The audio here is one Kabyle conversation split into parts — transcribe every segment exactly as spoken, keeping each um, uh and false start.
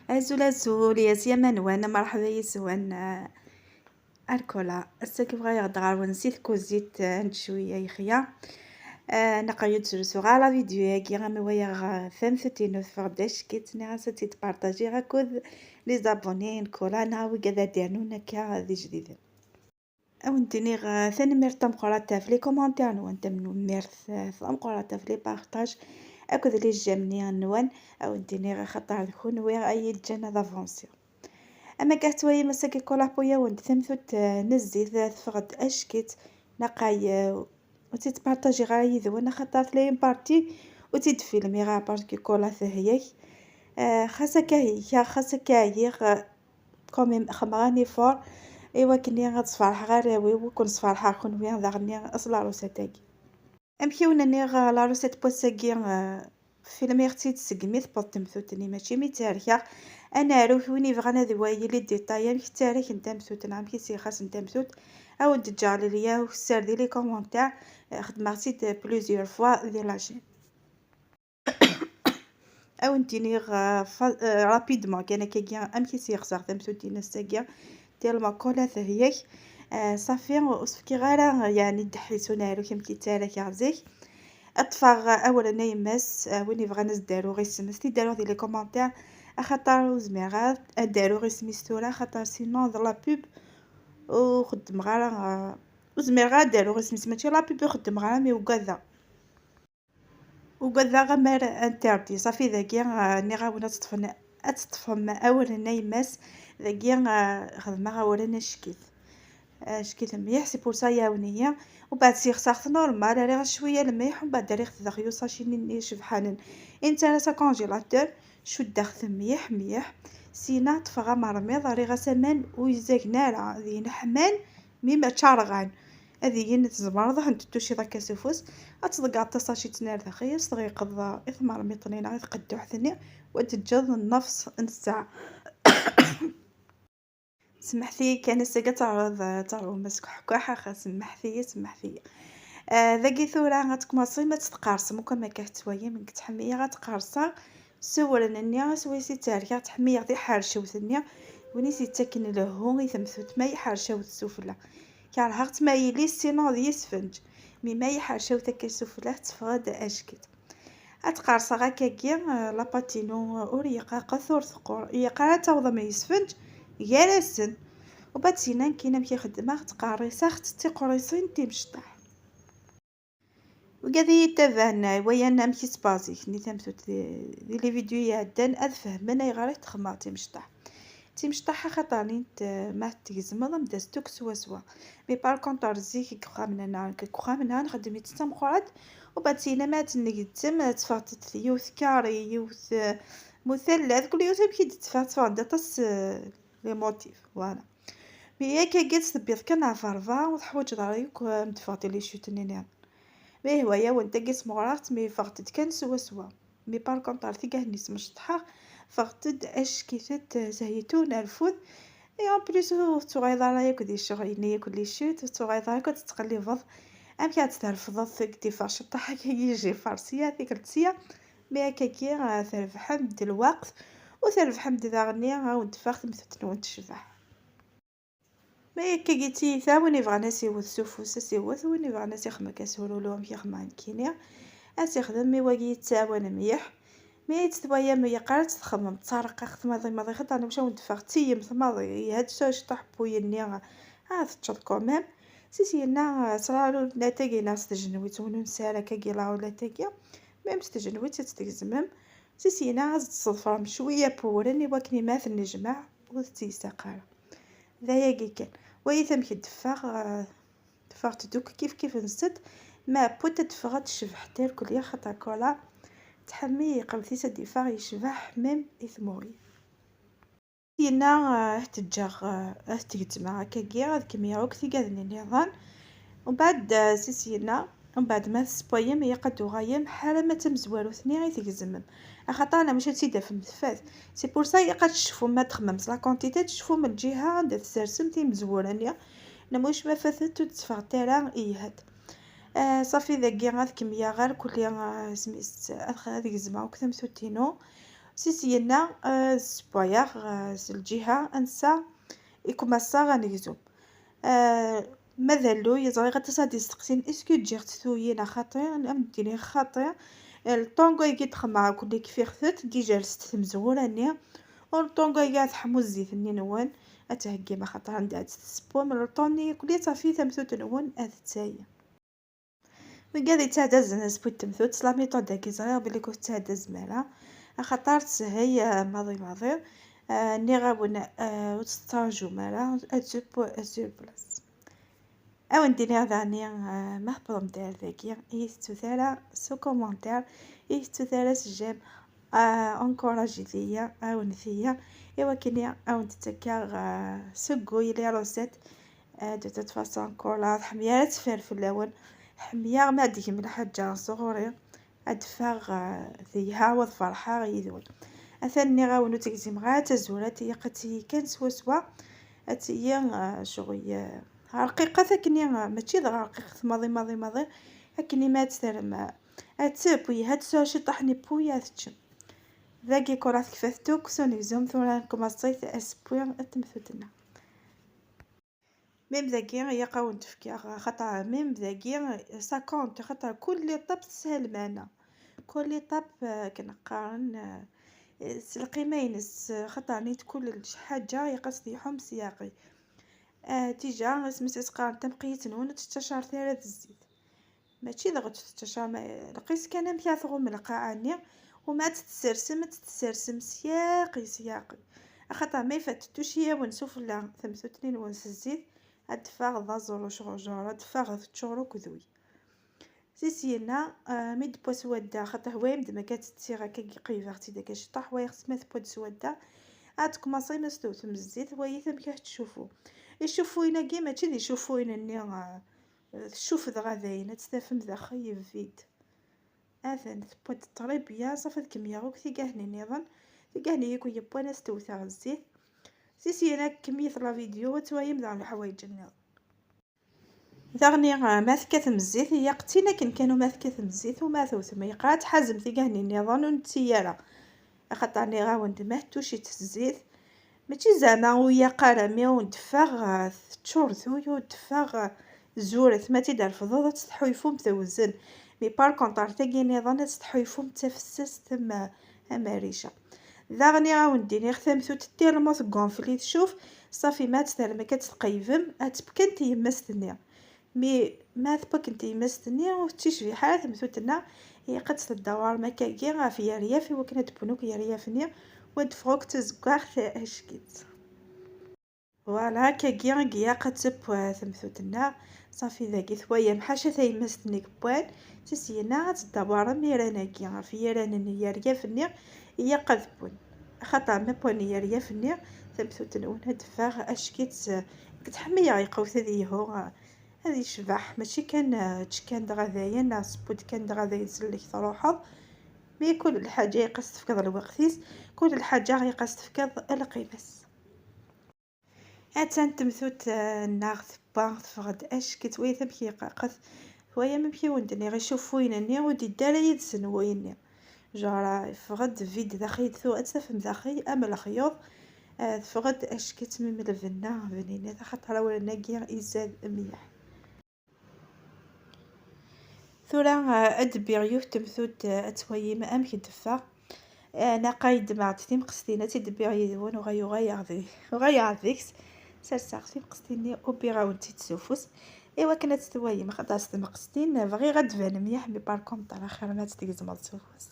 Azul, azul, yas yaman-nwen, merḥba yis-wen. Arkola, ass-agi bɣiɣ ad ɣer-wen si tkuzit, eh, n cwiya yexya. Eh, naqal ur ttrusuɣ ara vidéo-agi, am wayeɣ, eh, tamtunt-inu teffeɣ-d ack-itt, nniɣ-as ad tt-id-partagiɣ akked les abonnés n Kola neɣ wigad ad d-rnun akka d ijdiden. Ad wen-d-iniɣ, eh, tanemmirt tameqqrant ɣef les commentaires-nwen, tanemmirt, eh, tameqqrant ɣef les partages akked les j'aime-nni-nwen. Ad wen-d-iniɣ axaṭer d kunwi ay yi-ǧǧan ad avansiɣ. Am akka tettwalim ass-agi Kola tewwi-awen-d tamtunt, eh, n zzit, eh, teffeɣ-d ack-itt, naqal, eh, ur tt-id-partagiɣ ara yid-wen axaṭer tella une partie ur tt-id-filmiɣ ara parce que Kola tehya-k. Eh, xas akka heykaɣ, xas akka ɛyiɣ, eh, quand même xedmeɣ un effort i wakken ad sferḥeɣ arraw-iw, ur ken-sferḥeɣ kenwi daɣen s la recette-agi. Amek i wen-nniɣ, eh, la recette n wass-agi, eh, filmiɣ-tt-id segmi tewweḍ temtunt-nni, mačči mi tt-rkeɣ. Ad naru, win yebɣan ad iwali les détails, amek ttarraken tamtunt neɣ amek i s-ixaṣṣen tamtunt, ad wen-d-ǧǧeɣ lelya ukessar di les commentaires, eh, xedmeɣ-tt-id plusieurs fois di la chaîne. Ad wen-d-iniɣ, eh, fa-, eh, rapidement kan akkagi amek i s-yexṣer tamtunt-ines-agi, tellement Kola tehya-k. Eh, ṣafi, ur s-fkiɣ ara, yeɛni, ddḥis unaru amek i ttarrakeɣ zik. Ad ṭṭfeɣ awren a yemma-s, eh, win yebɣan ad s-d-aruɣ isem, ad s-t-id-aruɣ di les commentaires, axaṭer ur zmireɣ ara ad d-aruɣ isem-is tura, axaṭer sinon d la pub ur xeddmeɣ ara, eh, ur zmireɣ ara ad d-aruɣ isem-is, mačči la pub ur xeddmeɣ ara, mi ugadeɣ. Ugadeɣ amar interdit. Ṣafi dagi, ah, nniɣ-awen ad teṭṭfen, ad teṭṭfem awren a yemma-s. Dagi, ah, xedmeɣ awren ack-it. Ack-it mliḥ, c'est pour ça iɛawen-iyi. Umbeɛd sixseɣ-t normal, rriɣ cwiya lmelḥ, umbeɛd rriɣ-t daxel usaci-nni icebḥanen i nettarra s congélateur, cuddeɣ-t mliḥ mliḥ. Sina ṭṭfeɣ amermiḍ, rriɣ-as aman ur izzagen ara, d yineḥman, mi mačči rɣan. Ad igen tzemreḍ ad ten-tettuciḍ akka s ufus, ad tḍeggreḍ tasacit-nni ar daxel, ad s-tɣiqeḍ i tmermiṭ-nni neɣ i tqedduḥt-nni, u ad teǧǧeḍ nnefṣ n ssaɛa. Semḥet-iyi kan, ass-agi ad terɣeḍ, ad terɣem askuḥkuḥ, ax, semḥet-iyi, semḥet-iyi. Ah, dagi tura ad tkumaṣim ad tqersem, akk am akka tettwalim, nekk ttḥemmileɣ ad qerseɣ s uwren-nni, swayes i tterkeɣ, ttḥemmileɣ tiḥercawt-nni, win i s-yettaken lehhu i temtunt, ma iḥercawt sufella. Kerheɣ-tt ma yili sinon d yisfenǧ. Mi ma iḥercawt akka sufella, tetteffeɣ-d ack-it. Ad qerseɣ akkagi, eh, la pâte-inu ur yeqqaqet, ur teqqur. Yeqqar ad taweḍ am yisfenǧ gar-asen. U bad sinan kan amek i xeddmeɣ, ttqerriseɣ-tt d tiqerrisin timecṭaḥ. Wigad i yi-ttabaɛen, wayan amek i ttbaẓiken i tamtunt di, di les vidéos iɛeddan, ad fehmen ayɣer i t-xedmeɣ timecṭaḥ. Timecṭaḥ axaṭer nint, eh, ma tegzmeḍ am d as-tukk swaswa. Mais par contre, zik deg uxxam-nneɣ, nekk deg uxxam-nneɣ nxeddem-itt d tameqqrant, u bad sina ma ad tt-ngezzem, ad teffeɣ-d yiwet carré, yiwet, eh, mutalla, kul yiwet amek i d-tetteffeɣ, tteffeɣ-d aṭas, eh, les motifs, voilà. Mais akkagi ad tt-tebbiḍ kan ɣef rebɛa, ur teḥwaǧeḍ ara yakk, eh, am d-teffeɣ-d les chutes-nni nniḍen. Ma yehwa-yawen tagi smeɣreɣ-tt, mi ffɣent-d kan swaswa. Mais par contre, ar tigah-nni smecṭḥeɣ, ffɣent-d ack-itent, eh, zehyitu n rfud. Et en plus, ur tettuɣaleḍ ara yakk di ccɣel-nni yakk les chutes, ur tettuɣaleḍ ara yakk ad tettqellibeḍ. Amek ad terfdeḍ deg d-iffeɣ ciṭṭaḥ akkagi j'ai farciya tikkelt sya, mais akkagi, eh, trebḥem-d lweqt, u trebḥem-d daɣenni, eh, ad wen-d-teffeɣ temtunt-nwen tecbeḥ. Ma yakkagi d tiyita, win ibɣan ad s-iwet s ufus, ad s-iwet, win ibɣan ad s-ixdem akka s urulu, amek i xedmeɣ nekkini, ad s-ixdem, mi wagi yettɛawan mliḥ. Mi i tt-twayam yeqqar ad tt-txedmem d tareqqaqt maḍi maḍi, xaṭer nniɣ-awen teffeɣ d tiyemt maḍi, yehha-d s aceṭṭaḥ n wuyenni, ad teččeḍ quand même. Si syenna, sɛiɣ la roulette-agi neɣ s tjenwit, win ur nesɛi ara akkagi la roulette-agi, même s tjenwit ad tt-tgezmem. Si syenna ad tt-tseḍfrem cwiya n wewren i wakken imi ad t-nejmeɛ ur tettiyseq ara. D ayagi kan. Wayit amek d-teffeɣ, eh, teffeɣ-d akk kif kif-nsent, ma punt ad teffeɣ ad tecbeḥ tirkelli, xaṭer Kola tḥemmel yeqbel-is ad d-iffeɣ yecbeḥ même i tmuɣi. Yenna, eh, ad t-ǧǧeɣ, eh, ad t-gezzmeɣ akkagi, ad kemmleɣ akk tigad-nni nniḍen. Umbeɛd, eh, si syenna, umbeɛd ma tessewwayem, ilaq ad d-tuɣalem ḥala ma d tamezwarut-nni i tgezmem. Axaṭer anamuc ad tt-id-tafem tfat. C'est pour ça ilaq ad tecfum ma txemmem s la quantité, ad tecfum lǧiha anda tsersem timezwura-nni. Anamuc ma fatent ur d-tteffɣent ara, yehha-d. Eh, ṣafi dagi ad kemmleɣ ɣer kulli, eh, isem-is, ad, ad gezmeɣ akk tamtunt-inu. Si syenna, eh, ssewwayeɣ, eh, s lǧiha ansa i kumaṣṣaɣ anegzum. Eh, ma d alluy, ẓriɣ aṭas ad d-isteqsin, est-ce que ǧǧiɣ-tt tuyin axaṭi? Am d-iniɣ xaṭi. Eh, le temps-agi d-xemmeɣ akk-nni kfiɣ-tt, déjà rset tmezwura-nni. U le temps-agi ad teḥmu zzit-nni-nwen, ad theggim axaṭer anda ad tt-tessewwem, le temps-nni akk-nni ṣafi tamtut-nwen ad tettay. Wigad yettɛeddazen asewwi n temtut, s la méthode-agi ẓriɣ belli ur tettɛedda zmara, axaṭer teshel, eh, maḍi maḍi. Eh, nniɣ-awen, eh, ur tettraǧum ara, ad teww sur place. Ad wen-d-iniɣ daɣni, eh, ma tewwḍem-d ar dagi, iyi-tettut ara s ukumantir, iyi-tettut ara s j'aime, eh, encouragit-iyi, ɛawnet-iyi, i wakken ad wen-d-ttakkeɣ, eh, seg wul les recettes. Eh, de toute façon, Kula tḥemmel ara teffer fell-awen. Ḥemmleɣ ma d-gem lḥaǧa sɣur-i, ad d-ffeɣ, eh, telha, ad ferḥeɣ yid-wen. Atan nniɣ-awen ur tt-gzimeɣ ara d tazurant, ilaq ad tili kan swaswa, ad tili, eh, ccɣel, eh, rqiqet akken, eh, mačči d rqiqet maḍi, maḍi, maḍi, akken ma ad tt-terrem, eh, ad teww, ad tesɛu ciṭṭaḥ n yiwwi, ad teččem. Dagi Kula tekfa-t akk s unegzum, tura nkumaṣi asewwi n temtut-nneɣ. Même dagi ilaq ad wen-d-fkeɣ, xaṭer même dagi ça compte, xaṭer kul étape tesɛa lmeɛna. Kul étape, eh, akken qqaren, eh, s lqima-ines, xaṭer nit kul ḥaǧa ilaq ad s-d-iḥum syaqi. Eh, déjà, asmi s-qqaren tamqiyt-nwen ur tettacaret ara d zzit. Mačči dɣa ur tettacaret, ma lqis kan amek ara tɣum lqaɛa-nni, u ma ad tt-tessersem, ad tt-tessersem syaqi, syaqi. Axaṭer ma ifat tettuci-yawen sufella temtut-nni-nwen s zzit, ad d-teffeɣ d aẓru s uɣjur, ad d-teffeɣ teččur akk d wi. Si syenna, eh, mi d-tewwa swadda, xaṭer hwayeɣ-d ma akka tettiɣ akka, qeyybeɣ-tt-id akka ciṭṭaḥ, hwayeɣ-tt ma tewwa-d swadda, ad tkumaṣi ma s-tewtem zzit, wayit amek ad tcufu. Icufuyen-agi mačči d icufuyen-nni, eh, tcuf dɣa dayen, ad tt-tafem daxel vide. Atan tewwa-d très bien, ṣafi ad kemmleɣ akk tigahnin nniḍen, tigahnin akk yewwan ad s-tewteɣ zzit. Si syenna kemmlet la vidéo, ad twalim daɣen leḥwayeǧ-nniḍen. Daɣen, eh, ma tekkatem zzit, ilaq d tin akken kan uma tekkatem zzit, uma tewtem, ilaq ad tḥazem tigahnin nniḍen ur netti ara. Axaṭer nniɣ-awen-d ma tettuci-tt zzit, mačči zeɛma ur ilaq ara, mi ur d-teffeɣ, eh, teččur tuy, ur d-teffeɣ, eh, zuret, ma tt-id-trefdeḍ ad tt-tḥulfum tewzen. Mi par contre ar tagi nniḍen ad tt-tḥulfum d tafessast am, am rrica. Daɣen ad awen-d-iniɣ tamtut tellement tgonfli tcuf, ṣafi ma ad tt-terrem akka ad tt-tqeyyfem, ad teww kan tyemmast-nni. Mi ma tewwa kan tyemmast-nni ur tettcebbiḥ ara temtut-nneɣ, ilaq ad tt-teddawarem akkagi ɣef yeryaf i wakken ad d-wwin akk yeryaf-nni, u ad d-teffeɣ akk d tazeggaɣt ack-itt. Voilà, akkagi i ilaq ad teww, eh, temtut-nneɣ. Ṣafi dagi twayam ḥaca tayemmast-nni yewwan, si syenna ad teddawarem iran-agi ɣef yiran-nni, yeryaf-nni ilaq ad wwin. Axaṭer ma wwan yeryaf-nni, tamtut-nwen ad d-teffeɣ ack-itt, eh, nekk ttḥemmileɣ, ilaq ad yelhu, eh, ad yecbeḥ, mačči kan, eh, ečč kan dɣa dayen, neɣ seww-d kan dɣa dayen sellek truḥeḍ. Mi kul lḥaǧa ilaq ad s-tefkeḍ lweqt-is, kul lḥaǧa ilaq ad s-tefkeḍ lqima-s. Attan temtut, eh, nneɣ tewwa, teffeɣ-d ack-itt, twayam amek yeqqaqet, twayam amek i wen-d-nniɣ icufuyen-nni ur d-idda ara yid-sen wuyenni. Genre, yeffeɣ-d vide daxel, tura ad tafem daxel am lexyuḍ, eh, teffeɣ-d ack-itt, même lbenna bninit, axaṭer awren-agi izad mliḥ. Tura, eh, ad d-bbiɣ yiwet temtut, eh, ad twayim amek d-teffeɣ. Eh, naqay ddmeɣ-d timqestin, ad tt-id-bbiɣ yid-wen, uɣay, uɣayeɣ deg-, uɣayeɣ deg-s. Serseɣ timqestin-nni, ubbiɣ-awen-tt-id s ufus. I wakken ad tt-twayim, xaṭer s temqestin, bɣiɣ ad d-tban mliḥ, mi par contre axir ma ad tt-tgezmeḍ s ufus.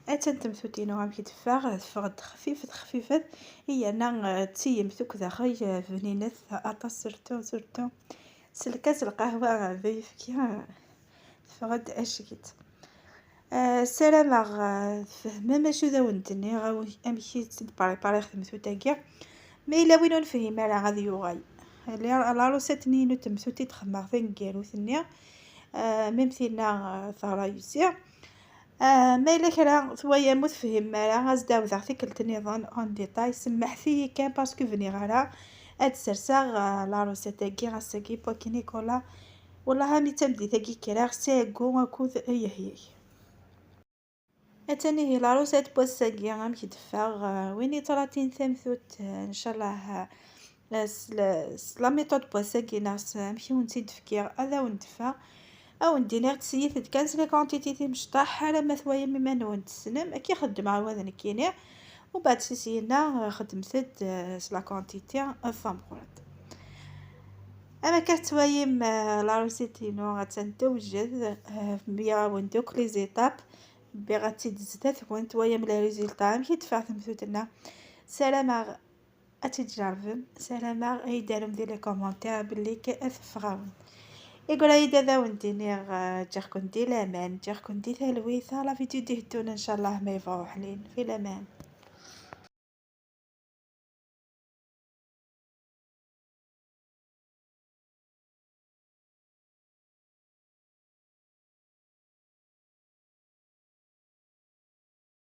Attan temtut-inu amek i d-teffeɣ, teffeɣ-d xfifet xfifet, yerna, eh, d tiyemt akk daxel, eh, bninet aṭas, surtout, surtout s lkas lqahwa, eh, d ayefki, eh, teffeɣ-d ack-itt. Eh, ssarameɣ, eh, tfehmem acu d awen-d-nniɣ, awi-, amek i tt-id-prépariɣ temtut-agi. Ma yella win ur nefhim ara ad yuɣal. La, la recette-nni inu temtut i d-xemmeɣ taneggarut-nni, eh, même tinna, eh, teɣra yusi. Ah, ma yella kra twayam ur tefhimem ara, ad s-d-ɛawdeɣ tikkelt nniḍen en détail, semmeḥt-iyi kan parce que bniɣ ara ad d-serseɣ, ah, la recette-agi ass-agi, Poki Nicolas. Wellah, ami d tameddit-agi kkreɣ s ɛeggu akked yehyeg. Atan ihi la recette n wass-agi amek d-teffeɣ, eh, win yettṛatin tamtunt, eh, ncallah, eh, s la, s la méthode n wass-agi neɣ s amek i wen-tt-id-fkiɣ ad awen-d-teffeɣ. Ad wen-d-iniɣ ttseyyit-d kan s les quantités timecṭaḥ, alamma twayem iman-nwen tessnem, akka i xeddmeɣ wa d nekkini. Umbeɛd si syenna, eh, xedmet-d, eh, s la quantité, eh, tameqqrant. Am akka tettwayim, eh, la recette-inu attan tewjed, eh, wwiɣ-awen-d akk les étapes, wwiɣ-tt-id zdat-wen, twayam les résultats, amek i d-teffeɣ temtunt-nneɣ. Ssarameɣ ad tt-id-tjerrbem, ssarameɣ ad yi-d-tarum di les commentaires belli k-, ad teffeɣ-awen. Iqra-yi-d ad awen-d-iniɣ, eh, ǧǧiɣ-ken di laman, ǧǧiɣ-ken di talwit, à la vidéo d-iheddun, ncallah ma yebɣa uḥlil, fi laman.